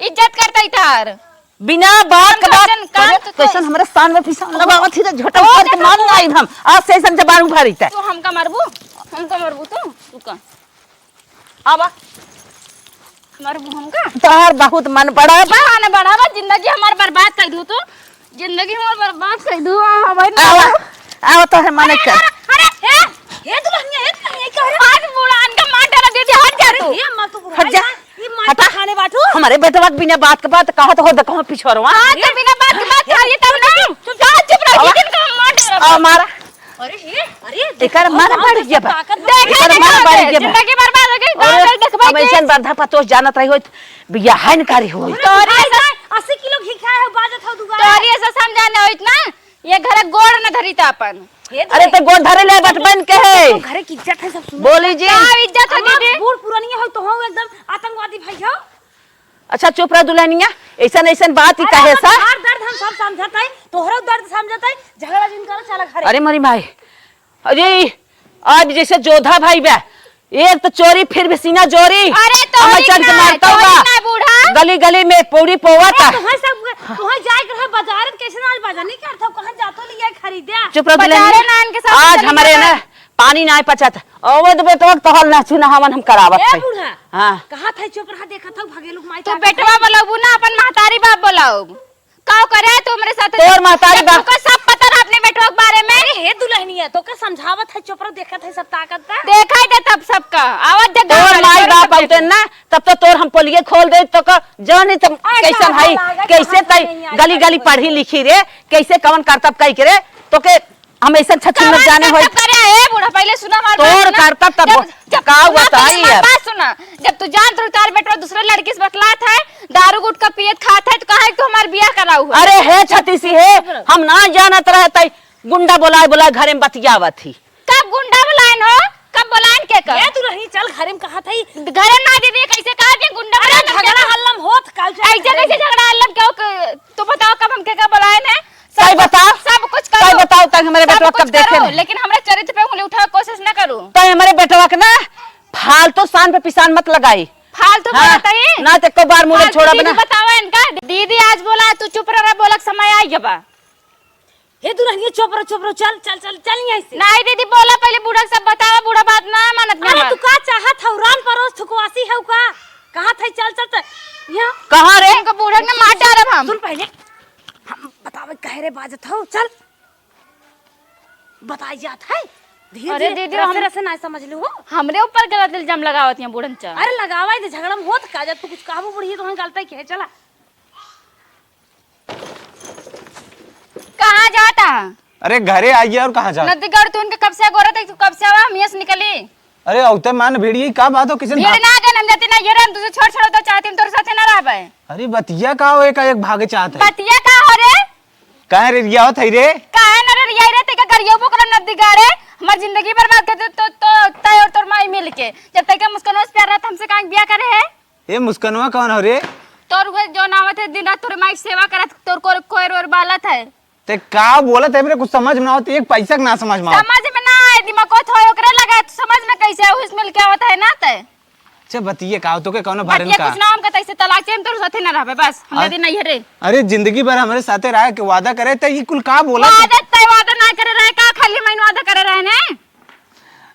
इज्जत करता ही तार। बिना बात के काम बात कर, जन, काम अरे, तो कर। कैसन हमरे शान में पिसान लगावत ही रे, झोटा ओ, फाड़ के देखो मार तो। लाई हम। आज से ऐसन जबान उभारी ते। तू हमका मारबू? हमका मारबू तू? तू का? आवा। मरबू हमका? तोहार बहुत मन बड़ा बा। मन बड़ा बा, जिंदगी हमार बर्बाद कर दू तू। जिंदगी हमार बर्बाद कर दू, आ, हमार आवा, आवा, तोहरे मने अरे, कर। अरे, अरे, हे, हे दुल्हनिया, हे दुल्हनिया, क्या रे? आज बुढ़ान का मार डाला दीदी, हट जा अरे, तू। हे अम्मा, तू हट जा। बुढ़ाई ना, ये मार हटा। खाने बाटू। हमारे बेटवा के बिना बात के बात कहत हो, देखो पिछोरवा। हाँ, तो बिना बात के बात करिए तब ना। चुप, चुप रहो, आवा। दीदी का मार डाला। आ, मारा। अरे, हे, अरे, एकर देखो, मन गाँव बढ़ में गया सब बा। ताकत देखे, एकर देखे, मन बढ़ गया बा। जिंदगी बर्बाद हो गई, अरे, गाँव में देखबे अब के। ऐसन बर्धा पतोह जानत रही होइत, बियाह है न करी होइत। तोरी ऐसा अस्सी किलो घी खाए हो, बाजत हो दुबारा। तोरी ऐसा समझा न होइत ना, ये घर गोड़ न धरी त अपन। हे अरे, तोरे। तो गोड़ धरे ले बचपन के है। तो घरे की इज्जत है, सब सुनो। बोली जी। का इज्जत है, अम्मा, दीदी? बूढ़ पुरानिया हो तो हो एकदम आतंकवादी भाई हो। अच्छा, चुप रह दुल्हनिया, ऐसन, ऐसन बात ही अरे, कहे हम सा। तोहार दर्द हम सब समझत है, तोहरो दर्द समझत है, झगड़ा जिन करो, चला घरे। अरे मोरी माई, अरे, आज जैसे जोधा भाई बा, एक तो चोरी फिर भी सीना जोरी। अरे, तोहरी हमें चंद ना, मारता तोहरी हुआ। ना बूढ़ा। गली गली में पौड़ी पोवा अरे, था। तोहर सब, तोहर जाए के रहे बाजार, कैसे ना आज बाजार नहीं करता, कहाँ जातो लिया खरीदे? चुप रह दुल्हनिया। बाजारे ना इनके साथ आज चली हमारे गई। ना पानी ना पचत। अवध बेटवा के तोहर ना चुना हवन हम करावत ए है। बूढ़ा, हाँ। कहाँ था चुप रहा, देखा था भगेलू माई तू का बेटवा बोलाबू ना, अपन महतारी बाप बोलाऊ। का करे तू हमरे साथ? तोर महतारी जब बाप। तोका सब पता रहा अपने बेटवा के बारे में। अरे हे दुल्हनिया, तोका समझावत है, चुप रह, देखत है सब ताकत बा। देखा ही दे तब सबका। आवाज दे तोर गाँव वाले, माई तोर बाप सब आउते देखो। ना, तब तो तोर हम पोलिये खोल दे, तोका जाने तब आ, कैसन का है, लगा, कैसे कहाँ तई नहीं आई, गली गली कहाँ पढ़ी नहीं। लिखी रे, कैसे कवन करतब कई के रे, तोके हम ऐसन छछूनर कवन जाने होई। करतब करे, ए बूढ़ा, पहले सुना हमार बात तोर सुना। करतब तब जब, जब का सुना, हुआ पहले ताई हमार यार? बात सुना। जब तू जानत रहू तार बेटवा दूसरे लड़की से बतलात है, दारू गुटखा पियत खात है, तो काहे तू हमार बियाह कराऊ है? अरे हे छतीसी हे, हम ना जानत रहत है, गुंडा बोलाए बोलाए घरे में बतियावत ही। कब गुंडा बोलाएन हो? कब बोलाएन के कब? ए दुल्हनी चल घरे में कहा था। घरे में ना दीदी, कैसे कहा कि गुंडा अरे बोलाएन हम झगड़ा के? हल्लम होत काल से ऐसे घरे कैसे में। झगड़ा हल्लम क्यों क-, तू बताओ कब हम के कब बोलाएन है? सही सब, बताओ। सब कुछ सही करो। बताओ, तक हमारे सब बेटवा कुछ कब देखे करो, नहीं? लेकिन हमरे चरित्र पे उंगली उठावे के कोशिश ना करू। तय हमारे बेटवा के ना फालतू शान पे पिसान मत लगाई। फालतू हाँ, बोलत है? ना तो एको बार मुड़े फालतू छोड़ब दीदी ना। बतावा इनका। दीदी आज बोला, तू चुप रह, बोलक समय आ गया बा। हे दुल्हनिया, चुप रहो, चुप रहो, चल, चल, चल, चल यहाँ से। नहीं दीदी, बोला पहले बूढ़ा के सब बतावा, बूढ़ा बात ना मानत अरे, हमार। तू का चाहत हऊ? रान परोस थुकवासी हऊ का? कहाँ थे? चल, चल, चल। यहाँ। कहाँ रे? इनको बूढ़ा ने मार डालब हम। सुन पहले, हम बतावे कहे रे बाजत हऊ, चल। बताई जात है। धीरे अरे धीरे, दीदी, रसे हम रसे ना समझ लू हो। हमरे ऊपर गलत इल्जाम लगावत हैं बूढ़न चा। अरे लगावा ही दे, झगड़ा में होत का जा, तू कुछ कहबू बुढ़िया तो हम गलत ही कहे, चला। कहाँ जाता? अरे घरे आइए, और कहाँ जाता? नदीगढ़ तू उनके कब से गोरत है, तू कब से आवा, हम यहाँ से निकली। अरे औते मान भीड़, ये का बात हो, किसी ने भीड़ भाग ना गए, हम जाते ना, ये रे, हम तुझे छोड़ छोड़ तो चाहती, हम तोर साथे ना रहबे। अरे बतिया का हो, एक, एक भागे चाहत है। बतिया का हो रे? काहे रे रिया होत है रे? काहे ना रे रिया रे, ते का गरियो बोकरा नदीगढ़ रे, हमार जिंदगी बर्बाद कर दे तो, तो तय और तोर माई मिल के। जब तक मुस्कान से प्यार रहत हमसे काहे बियाह करे है? ए मुस्कनवा कौन हो रे? तोर उहे जौन आवत है दिन रात तोरे माई के सेवा करत, तोर को-, कोयर ओर बालत है। ते का बोलत है रे? कुछ समझ में ना आवत, एक पैसा के ना समझ में आवत। समझ में ना आए, दिमाग को थोड़े ओकरे लगा, तू समझ में कैसे आए? उस मिल के आवत है ना ते। अच्छा बतिये का, तोके कौनो भरन बतिये का? कुछ ना, हमका तैसे तलाक चाहिए, हम तोर साथे ना रहबे, बस, हम आ-, दे दिन नहीं है रे। अरे जिंदगी भर हमरे साथे रहे के वादा करे, ते ई कुल का बोलत है? वादा, ते वादा ना करे रहे का, खाली हम वादा करे रहे ने।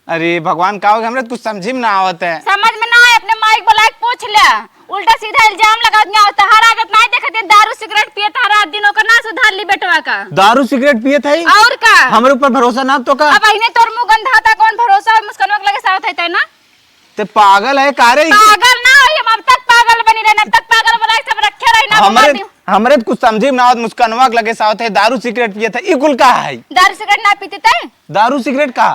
अरे भगवान, का हो गया? हमरे तो कुछ समझी में ना आवत है। समझ में ना आए, अपने माई के बुला के पूछ ले। उल्टा सीधा इल्जाम लगावत नहीं आवत। तहार आदत नहीं देखत है, दारू सिगरेट पिए, तहार रात दिन ओकर ना सुधार ली बेटवा का। दारू सिगरेट पिए थे? और का? हमरे ऊपर भरोसा ना तो का? अब अहिने तोर मुंह गंधा था, कौन भरोसा और मुस्कनवा के लगे साथ है ना? ते पागल है का रे? पागल ना होई, हम अब तक पागल बनी रहने, अब तक पागल बना के सब रखे रही ना, हमरे, बना दी। हमरे तो कुछ समझी में ना आवत, मुस्कनवा के लगे साथ है, दारू सिगरेट पिए थे, ई कुल का है? दारू सिगरेट ना पीते थे? दारू सिगरेट का?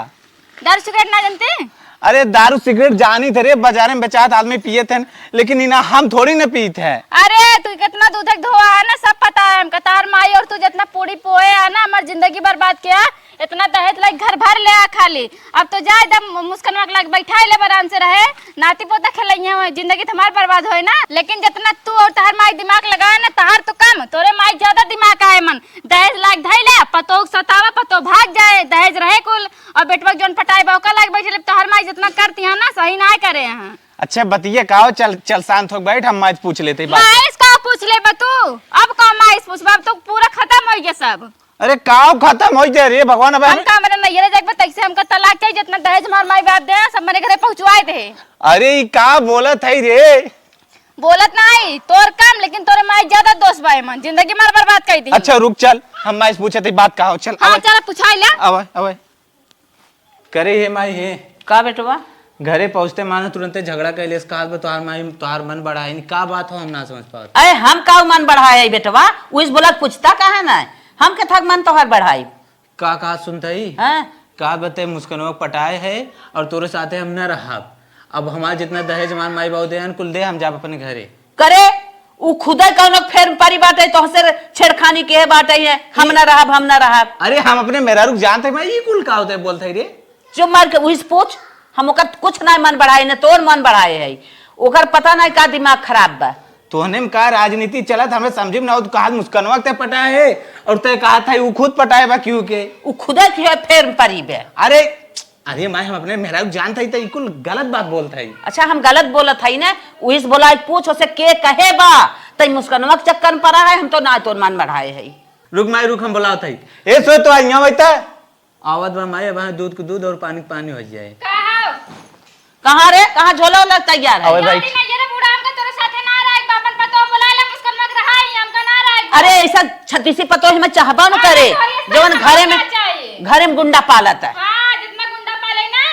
दारू सिगरेट ना जानते? अरे दारू सिगरेट जानी थे रे, बाजारे में बेचात आदमी पिए थे, लेकिन इना हम थोड़ी ना पीत है। अरे तू कितना दूध के धोआ है ना, सब पता है हमका। तार माई और तू जितना पूड़ी पोए है ना, हमार जिंदगी बर्बाद किया। इतना दहेज लाइक घर भर ले आ खाली। अब तो जा एकदम मुस्कनवा के लाग बैठा ले आराम से रहे, नाती पोता खेलइया हो, जिंदगी तो हमार बर्बाद होए ना। लेकिन जितना तू और तहार माई दिमाग लगाए ना, तहार तो कम, तोरे माई ज्यादा दिमाग आए मन। दहेज लाग धइले, पतोह के सतावा, पतोह भाग जाए, दहेज रहे कुल, और बेटवा के जौन पटाए बा, ओका लाग बैठे, तोहर माई जितना करती है ना, सही ना करे हैं। अच्छा, बतिया का हो, चल, चल, शांत हो बैठ, हम माई से पूछ लेते हैं बात। माई से का पूछ ले बा तू? अब का माई से पूछबा? अब तो पूरा खत्म हो गया सब। अरे, का खत्म हो जाए रे भगवान, अब हम हम का हमरे नैहरे जाके बा, तैसे हमका तलाक चाहिए, जितना दहेज हमार माई बाप दे, सब मेरे घरे पहुँचवाए दे। अरे, ई का बोलत है रे? बोलत नाही, तोर काम, लेकिन तोरे माई ज्यादा दोष बा एमन, जिंदगी मार बर्बाद कर दी। अच्छा रुक, चल, हम माई से पूछे थे बात का हो, चल, हाँ, आवे। चल, पूछाई ले। आवे, आवे। करे हे माई हे। का बेटवा? घरे पहुँचते मानो तुरंते झगड़ा कैले, कहा बा तोहार माई, तोहार मन बढ़ाए नहीं, का बात हो, हम ना समझ पावत। अरे हम का मन बढ़ाए है बेटवा, उस बोला पूछता काहे ना, हम के थक मन तोहार बढ़ाई। का कहा सुनत हई? हाँ? का बते मुस्कनवा पटाए है और तोरे साथे हम न रहब। अब हमार जितना दहेज हमार माई बाबू दे हन, कुल दे, हम जाब अपने घरे। करे, उ खुदे कौनो फेर परी बाटे, तोहसे छेड़खानी के बाटे है, हम न रहब, हम न रहब। अरे हम अपने मेहरारू के जानत है, मैं ई कुल का होते बोलत है रे? चुप मार के उहिस पूछ, हम ओकर कुछ ना मन बढ़ाए, न तोर मन बढ़ाए है। ओकर पता नहीं का दिमाग खराब बा। तोहने में का राजनीति चलत, हमें समझ में ना आवत, कहा मुस्कनवा के ते पटाए है और ते कहा था उ खुद पटाए बा क्यों के? उ खुदे के फेर परी बे। अरे, अरे माई, हम अपने मेहरारू जानत हई त ई कुल गलत बात बोलत हई। अच्छा, हम गलत बोलत हई ना, उहिस बोला पूछ ओसे के कहे बा, तई मुस्कनवा के चक्कर में पड़ा है, हम तो ना तोर मन बढ़ाए हई। रुक माई रुक, हम बोलावत हई। ए सो तो आई यहाँ बैठा। आवत बा माई, अब दूध के दूध और पानी के पानी हो जाए। का हो? कहाँ रे, कहाँ झोला ओला तैयार है? अबे भाई। जल्दी नहीं, ये रे बूढ़ा, हमका तोरे साथे ना रहे, अपन पतो बुला ले, मुस्कनवा के रहा ही, हमका ना रहे। अरे ऐसा छत्तीसी पतो हमें चाहबा न अरे करे, तो ये जवन सब घरे में, ना चाहिए। घरे में गुंडा पालत है। हाँ, जितना गुंडा पाले ना,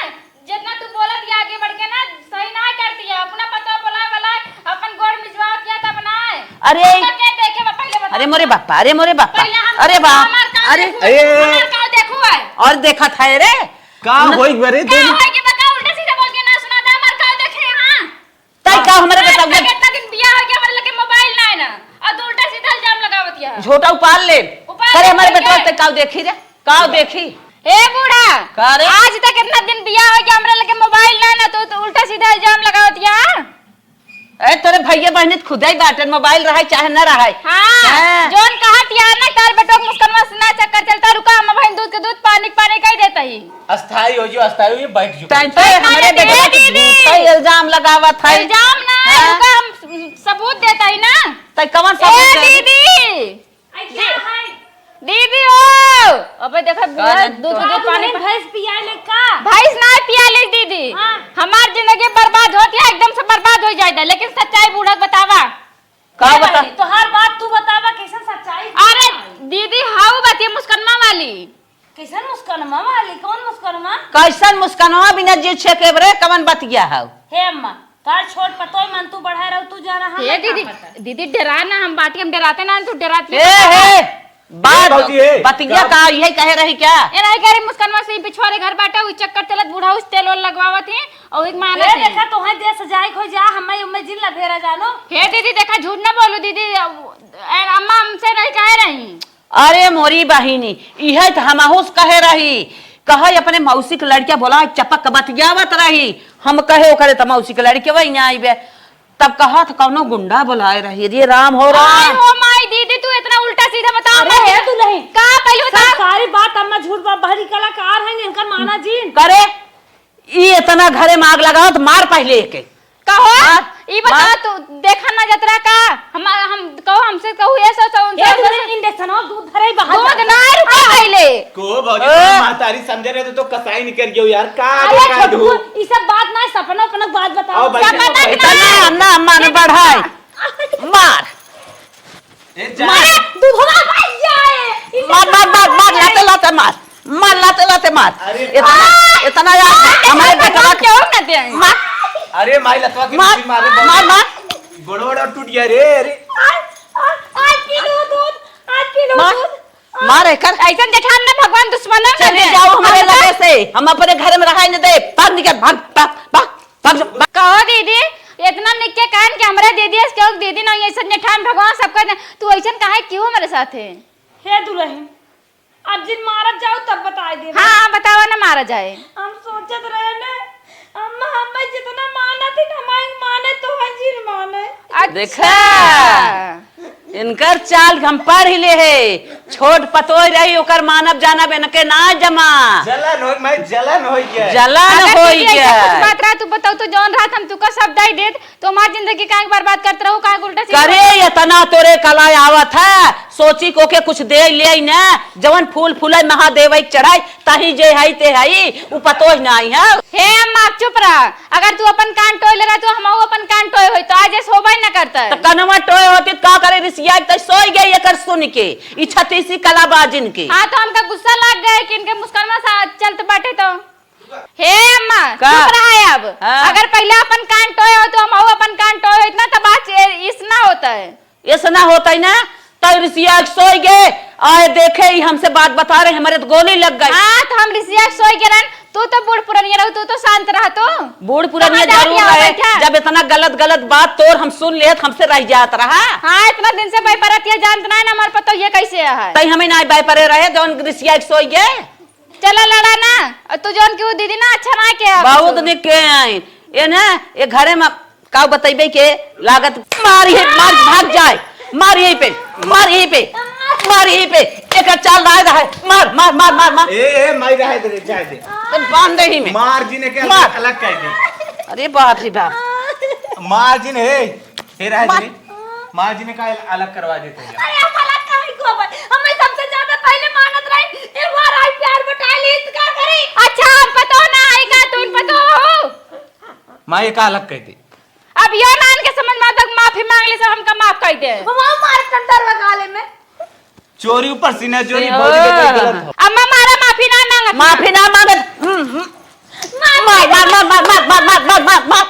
जितना तू बोलत या आगे बढ़ के ना, सही ना करती है, अपना पतो बुला बुला, अपन गोड़ मिजवावत या तब ना है। अरे, हमका के देखे बा, पहले बता। अरे मोरे बापा, अरे मोरे बापा, पहले हम अरे बा, हमार काम अरे। देखू, ए। हमार काम देखू है। और देखत है रे। का न- होई बरे का तू? होई के बका उल्टा सीधा बोल के ना सुना था, हमार काम देखे, हाँ। तई का हमरे आज बताओ तक इतना दिन बियाह हो गया, हमरे लगे मोबाइल ना है ना, और तू उल्टा सीधा इल्जाम लगावत या। झोटा उपाल ले। उपाल करे ले हमरे भैया। बेटवा ते काव देखी रे, काव देखी। ए बूढ़ा, का रे? आज तक इतना दिन बियाह हो गया, हमरे लगे मोबाइल ना है ना, तू, तू उल्टा सीधा इल्जाम लगावत या। ए, तोरे भैया बहनी त खुदे ही बाटन, मोबाइल रहे चाहे न रहे। हाँ, हाँ। जौन कहत यार ना, तार बेटवा के मुस्कनवा से ना चक्कर चलता, रुका, हम बहन दूध के दूध, पानी के पानी कह देता ही। अस्थाई हो जो, अस्थाई हो, बैठ जो। तैं तो ए, हमरे ए, बेटवा के दीदी। झूठा इल्जाम लगावत है। इल्जाम ना, हाँ। रुका, हम सबूत देता ही ना। तै कौन सबूत ए, दे? दीदी। आई क्या है? दीदी ओ, अबे देखो, का बूढ़ा जान दूध, कौन? दूध पानी का पा- भैंस पिया ले का? भैंस ना पिया ले दीदी। हाँ। हमार जिंदगी बर्बाद होती है, एकदम से बर्बाद हो जाता है, लेकिन सच्चाई बूढ़ा बतावा। का क्या बता? है? तो हर बात तू बतावा, कैसन सच्चाई? अरे दीदी, हाउ बतिया मुस्कनमा वाली। कैसन मुस्कनमा वाली? कौन मुस्कनमा? कैसन मुस्कनमा बिना जीव छेके बरे, कवन बतिया हौ? हे अम्मा, तार छोट पतोय मन तू बढ़ा रहू, तू जाना हम हे का दीदी, पता। दीदी डरा ना, हम बाटी हम डराते ना, तू डराती हे, है। हे, बात, भौजी, हे, बतिया का? का, यही कहे रही क्या? ए रही गरीब मुस्कनवा से ही पिछुआरे घर बाटे, उ चक्कर चलत बूढ़ा उस तेल ओल लगवावत ही, और एक मानत ए ही। देखा, तोहे देश जाए खो जा, हमें उम्मे जिन ला भेरा जानो। हे दीदी, देखा, झूठ ना बोलू दीदी, ए, अम्मा हमसे नहीं कहे रही। अरे मोरी बहिनी, इहे त हमहू से कहे रही, कहे अपने मौसी के लड़किया बोला चपक बतियावत रही। हम कहे ओकरे त मौसी के लड़के वही ना आइबे। तब कहा त कौनो गुंडा बुलाए रही। रे राम हो राम। आय हो माई दीदी, तू इतना उल्टा सीधा बतावा अरे मत। हे दुल्हन, का पहले बता? सब सारी बात अम्मा झूठ बा, बहरी कलाकार हैं, इनकर माना जीन। करे, ई इतना घरे में आग लगावत, मार पहले एके। कहो, हाँ? ई बता, मार। तू देखा ना जतरा का? हम, हम, कहो हमसे, कहो ये सब, सब, हे सब, दुल्हन, सब। इंजेक्शन और दूध धरे बाहर दूध जा। ना रुका पहले। को भौजी, ओ। तुम महतारी समझे रहे तो, तो कसाई निकल गयो यार, का अरे देखा छोटकू, धूप? ई सब बात ना, सपना, अपना बात बताओ। आओ भाई, सपना सपना। इतना ना, ना, मन बढ़ाए। मार। ए, जा। मार, दूधवा भाई जाए। मार, मार, मार, मार, लाते, लाते मार। मार, लाते, लाते मार। अरे। इतना, इतना यार, हमारे बेटवा के क्यों ना दे? मार। अरे, माई लतवा के मार, मुट्ठी मारे, मार, मार। गोड़ वोड़ टूट गया रे, अरे। आज, आज, आज पी लो दूध, आज पी लो मार, दूध। मार एकर। ऐसन जेठान ना भगवान दुश्मन ना चले दे। जाओ हमारे हम लगे से, हम अपने घर में रहाई न दे। भाग निकल, भाग, भाग, भाग। कहो दीदी, इतना निक के कान के हमरा दे दिया, क्यों दीदी ना, ऐसन जेठान भगवान सबका दे। तू ऐसन काहे क्यों मेरे साथ है? हे दुल्हन, अब जिन मारत जाओ तब बताई दे। हाँ, हाँ, बतावा ना मारा जाए। हम सोचत रहे ना, अम्मा हमें जितना मानत है ना, हमारे माने तो है जिन माने। अच्छा। देखा, इनकर चाल हम पढ़ ले है। छोट पतोह रही, ओकर मानब जानब इनके ना जमा। जलन होई, माई, जलन होई के। जलन अगर होई तुझे ऐसा के। कुछ बात रहा, तू बताओ, तो जौन रात हम तुका सब दई देत, तो हमार जिंदगी काहे के बर्बाद करत रहू, काहे के उल्टा सीधा करे, बात? इतना तोरे कला आवत है, सोची को के कुछ दे ले न, जवन फूल फूले महादेव के चढ़ाई, तही जे हई ते हई, उ पतोह नाई है। हे अम्मा, चुप रह। अगर तू अपन कान टोय ले रहा, तो हमहू अपन कान टोय होई, तो आज ऐसे होबे न तो कनवा टोए होती तो का करे, रिसिया के तो सोई गई एकर सुन के, ई छत्तीसी कलाबाजिन के। हाँ, तो हमका गुस्सा लग गए कि इनके मुस्कनवा सा चलत बाटे तो। हे अम्मा, का? चुप रहा है अब। हाँ। अगर पहले अपन कान टोए हो तो हम अपन कान टोए हो, इतना तो बात ए-, इस ना होता है। ऐसा ना होता है ना, तो रिसिया के सोई गए, आए देखे ही हमसे बात बता रहे, हमारे तो गोली लग गई। हाँ, तो हम रिसिया के सोई गए रहन, तू तो बूढ़ पुरनिया रहो, तू तो शांत रह तू। बूढ़ पुरनिया कहाँ जा जरूर रही है, है, बैठा। जब इतना गलत गलत बात तोर हम सुन लेत, हमसे रह जात रहा। हाँ, इतना दिन से बैपरत ये जानत ना है ना हमार पतो ये कैसे है। तई हमें ना बैपरे रहे, जौन रिसिया के सोई गए। चला लड़ा ना, और तू जौन की वो दीदी ना अच्छा ना के आप बहुत तो। निक के आई। ये ना, ये घरे में काउ बतइबे के लागत, मार यही, मार, भाग जाए, मार यही पे, मार यही पे, मार यही पे, एक चाल रहा है, मार, मार, मार, मार, मार। ए, ए, माई रहे दे, जाए दे। तो बांध दे ही में। मार जी ने के मार। अलग, अलग कर दे। अरे बाप रे बाप। मार जी ने, हे, हे रहे मार। जी ने, मार जी ने का अलग करवा देते हैं। अरे हम अलग काहे को अब? हमें सबसे ज्यादा पहले मानत रही, एक बार आई प्यार बटाई ली, तो का करी? अच्छा, हम पतो ना आई का, तुम पतो हो? माँ, ये का अलग कह दी? अब यो नान के समझ में तक माफी मांग ले, सब हमका माफ कर दे। वहाँ मार कंदर बगाले में। चोरी ऊपर सीना चोरी, ए भौजी के हो। कोई गलत हो। अम्मा मारा माफी ना मांगत। माफी ना मांगत। हम्म, हम्म। मार, मार, मार, मार, मार।